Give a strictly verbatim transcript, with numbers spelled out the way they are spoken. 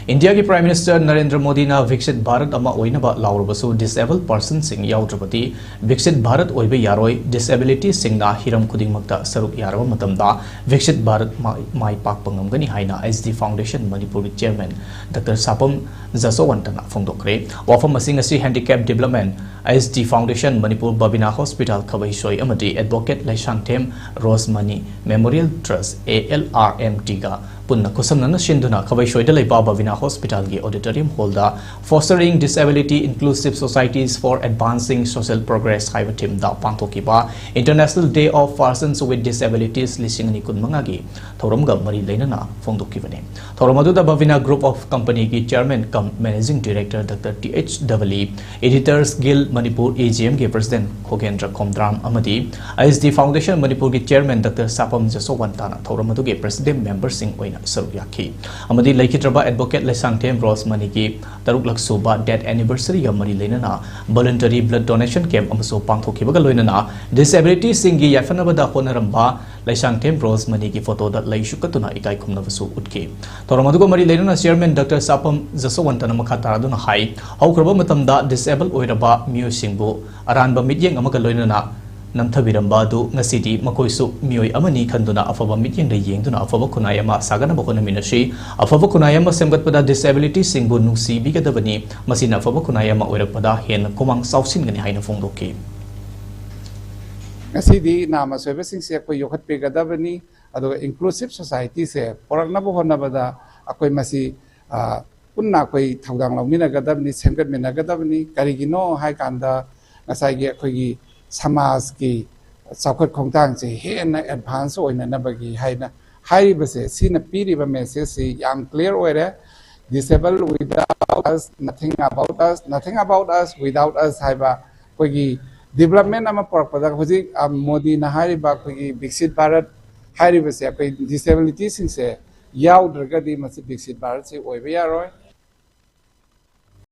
ꯏꯟꯗꯤꯌꯥꯒꯤ Prime Minister Narendra ꯃꯣꯗꯤꯅ ꯚꯤꯛꯁꯤꯠ ꯚꯥꯔꯠ ꯑꯃ ꯑꯣꯏꯅꯕ ꯂꯥꯎꯔꯕꯁꯨ, disabled personꯁꯤꯡ ꯌꯥꯎꯗ꯭ꯔꯕꯗꯤ ꯚꯤꯛꯁꯤꯠ ꯚꯥꯔꯠ ꯑꯣꯏꯕ ꯌꯥꯔꯣꯏ꯫ Disabilityꯁꯤꯡꯅ ꯍꯤꯔꯝ ꯈꯨꯗꯤꯡꯃꯛꯇ ꯁꯔꯨꯛ ꯌꯥꯔꯕ ꯃꯇꯝꯗ ꯚꯤꯛꯁꯤꯠ ꯚꯥꯔꯠ ꯃꯥꯏ, ꯃꯥꯏ ꯄꯥꯛꯄ ꯉꯝꯒꯅꯤ ꯍꯥꯏꯅ ꯑꯩꯆ ꯗꯤ Foundation ꯃꯅꯤꯄꯨꯔꯒꯤ Chairman Doctor ꯁꯥꯄꯝ ꯖꯁꯣꯋꯟꯇꯅ ꯐꯣꯡꯗꯣꯛꯈ꯭ꯔꯦ꯫ ꯋꯥꯐꯝ ꯑꯁꯤꯡ ꯑꯁꯤ Handicap Development, H D Foundation Manipur, Babina hospital Khabeisoi ꯑꯃꯗꯤ Advocate Leishangthem ꯔꯣꯁꯃꯅꯤ Memorial Trust, A L R M Tꯒ ꯄꯨꯟꯅ ꯈꯨꯠꯁꯝꯅꯅ ꯁꯤꯟꯗꯨꯅ ꯈꯕꯩꯁꯣꯏꯗ ꯂꯩꯕ ꯕꯕꯤꯅꯥ ꯍꯣꯁꯄꯤꯇꯥꯜꯒꯤ auditorium hallꯗ Fostering Disability Inclusive Societies for Advancing Social Progress ꯍꯥꯏꯕ themeꯗ ꯄꯥꯡꯊꯣꯛꯈꯤꯕ International Day of Persons with Disabilities ꯂꯤꯁꯤꯡ ꯑꯅꯤ ꯀꯨꯟꯃꯉꯥꯒꯤ ꯊꯧꯔꯝꯒ ꯃꯔꯤ ꯂꯩꯅꯅ ꯐꯣꯡꯗꯣꯛꯈꯤꯕꯅꯤ꯫ ꯊꯧꯔꯝ ꯑꯗꯨꯗ ꯕꯕꯤꯅꯥ Group of Companyꯒꯤ Chairman cum Managing Director Doctor T H ꯗꯕꯂꯤ, Editors Guild Manipur, A G Mꯒꯤ President ꯈꯣꯒꯦꯟꯗ꯭ꯔ ꯈꯣꯝꯗ꯭ꯔꯥꯝ ꯑꯃꯗꯤ ꯑꯩꯆ ꯗꯤ Foundation ꯃꯅꯤꯄꯨꯔꯒꯤ Chairman Doctor ꯁꯥꯄꯝ ꯖꯁꯣꯋꯟꯇꯥꯅ ꯊꯧꯔꯝ ꯑꯗꯨꯒꯤ President Memberꯁꯤꯡ ꯑꯣꯏꯅ ꯁꯔꯨꯛ ꯌꯥꯈꯤ꯫ ꯑꯃꯗꯤ ꯂꯩꯈꯤꯗ꯭ꯔꯕ Advocate ꯂꯩꯁꯥꯡꯊꯦꯝ ꯔꯣꯁꯃꯅꯤꯒꯤ ꯇꯔꯨꯛꯂꯛ ꯁꯨꯕ death anniversaryꯒ ꯃꯔꯤ ꯂꯩꯅꯅ Voluntary Blood Donation Camp ꯑꯃꯁꯨ ꯄꯥꯡꯊꯣꯛꯈꯤꯕꯒ ꯂꯣꯏꯅꯅ Disabilityꯁꯤꯡꯒꯤ ꯌꯥꯏꯐꯅꯕꯗ ꯍꯣꯠꯅꯔꯝꯕ ꯂꯩꯁꯥꯡꯊꯦꯝ ꯔꯣꯁꯃꯅꯤꯒꯤ photoꯗ ꯂꯩꯁꯨ ꯀꯠꯇꯨꯅ ꯏꯀꯥꯏ ꯈꯨꯝꯅꯕꯁꯨ ꯎꯠꯈꯤ꯫ ꯊꯧꯔꯝ ꯑꯗꯨꯒ ꯃꯔꯤ ꯂꯩꯅꯅ Chairman Doctor ꯁꯥꯄꯝ ꯖꯁꯣꯋꯟꯇꯅ ꯃꯈꯥ ꯇꯥꯔꯗꯨꯅ ꯍꯥꯏ, ꯍꯧꯈ꯭ꯔꯕ ꯃꯇꯝꯗ disable ꯑꯣꯏꯔꯕ ꯃꯤꯑꯣꯏꯁꯤꯡꯕꯨ ꯑꯔꯥꯟꯕ ꯃꯤꯠꯌꯦꯡ ꯑꯃꯒ ꯂꯣꯏꯅꯅ ꯅꯝꯊꯕꯤꯔꯝꯕ ꯑꯗꯨ ꯉꯁꯤꯗꯤ ꯃꯈꯣꯏꯁꯨ ꯃꯤꯑꯣꯏ ꯑꯃꯅꯤ ꯈꯟꯗꯨꯅ ꯑꯐꯕ ꯃꯤꯠꯌꯦꯡꯗ ꯌꯦꯡꯗꯨꯅ ꯑꯐꯕ ꯈꯨꯟꯅꯥꯏ ꯑꯃ ꯁꯥꯒꯠꯅꯕ ꯍꯣꯠꯅꯃꯤꯟꯅꯁꯤ꯫ ꯑꯐꯕ ꯈꯨꯟꯅꯥꯏ ꯑꯃ ꯁꯦꯝꯒꯠꯄꯗ Disabilityꯁꯤꯡꯕꯨ ꯅꯨꯡꯁꯤꯕꯤꯒꯗꯕꯅꯤ꯫ ꯃꯁꯤꯅ ꯑꯐꯕ ꯈꯨꯟꯅꯥꯏ ꯑꯃ ꯑꯣꯏꯔꯛꯄꯗ ꯍꯦꯟꯅ ꯈꯨꯃꯥꯡ ꯆꯥꯎꯁꯤꯟꯒꯅꯤ ꯍꯥꯏꯅ ꯐꯣꯡꯗꯣꯛꯈꯤ꯫ ꯉꯁꯤꯗꯤ ꯅꯥꯃ ꯁꯣꯏꯕꯁꯤꯡꯁꯦ ꯑꯩꯈꯣꯏ ꯌꯣꯛꯈꯠꯄꯤꯒꯗꯕꯅꯤ꯫ ꯑꯗꯨꯒ inclusive societyꯁꯦ ꯄꯨꯔꯛꯅꯕ ꯍꯣꯠꯅꯕꯗ ꯑꯩꯈꯣꯏ ꯃꯁꯤ, ꯑ, ꯄꯨꯟꯅ ꯑꯩꯈꯣꯏ ꯊꯧꯗꯥꯡ ꯂꯧꯃꯤꯟꯅꯒꯗꯕꯅꯤ, ꯁꯦꯝꯒꯠꯃꯤꯟꯅꯒꯗꯕꯅꯤ꯫ ꯀꯔꯤꯒꯤꯅꯣ ꯍꯥꯏ ꯀꯥꯟꯗ ꯉꯁꯥꯏꯒꯤ ꯑꯩꯈꯣꯏꯒꯤ ꯁꯃꯥꯖꯀꯤ ꯆꯥꯎꯈꯠ ꯈꯣꯡꯊꯥꯡꯁꯦ ꯍꯦꯟꯅ advance ꯑꯣꯏꯅꯅꯕꯒꯤ ꯍꯥꯏꯅ ꯍꯥꯏꯔꯤꯕꯁꯦ, ꯁꯤꯅ ꯄꯤꯔꯤꯕ messageꯁꯤ ꯌꯥꯝ clear ꯑꯣꯏꯔꯦ꯫ Disable without us, nothing about us, nothing about us without us ꯍꯥꯏꯕ ꯑꯩꯈꯣꯏꯒꯤ development ꯑꯃ ꯄꯨꯔꯛꯄꯗ ꯍꯧꯖꯤꯛ, ꯑ, ꯃꯣꯗꯤꯅ ꯍꯥꯏꯔꯤꯕ ꯑꯩꯈꯣꯏꯒꯤ ꯕꯤꯛꯁꯤꯠ ꯚꯥꯔꯠ ꯍꯥꯏꯔꯤꯕꯁꯦ ꯑꯩꯈꯣꯏ disabilityꯁꯤꯡꯁꯦ ꯌꯥꯎꯗ꯭ꯔꯒꯗꯤ ꯃꯁꯤ ꯕꯤꯛꯁꯤꯠ ꯚꯥꯔꯠꯁꯤ ꯑꯣꯏꯕ ꯌꯥꯔꯣꯏ꯫